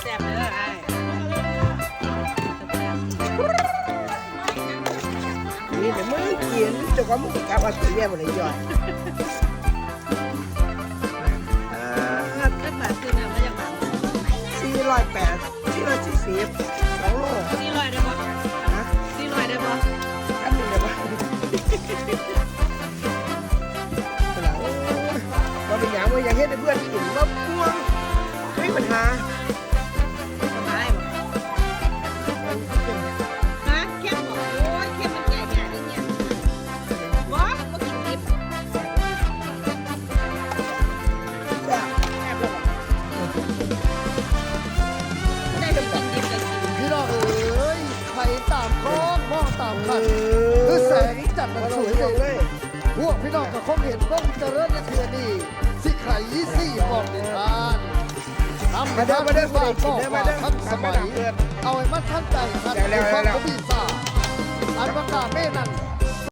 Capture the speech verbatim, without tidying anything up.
แซ่บเลยอ้าย นี่แต่มื้อกิน เจ้าของมื้อกินกะว่าสิแย่บ่ได้ย่อย อ่า จักบาท ซื้อน้ำมาจักบาท สี่ร้อยแปด สี่ร้อยสี่สิบ สองโล สี่ร้อยได้บ่ ฮะ สี่ร้อยได้บ่ อันหนึ่งได้บ่ โอ้ย บ่เป็นหยังเว้ย อยากเฮ็ดให้เพื่อนกิน บ่กลัว ไม่มีปัญหา สบายบ่ ฮะ เข้มบ่ โอ้ย เข้มมันแก่ยากอีหยัง บ่ บ่กินดิบ แซ่บ แซ่บเลยบ่ ได้ไปกินดิบก็กิน พี่น้องเอ๋ย ไผตามคลอง มองตามคัน คือแสงจันทร์มันสวยเด่น พวกพี่น้องก็คงเห็นเบิ่งเจริญในเทื่อนี้ สิไขสี่ปอกนิทาน นำ มาเด้อ มาเด้อ ผู้ใดกินเด้อ มาเด้อ ทันสมัย มาเด้อ เอาให้มันทันใจทัน แล้ว ผู้ฟัง แล้ว ผู้มีสา อันว่าข้าแม่นั้น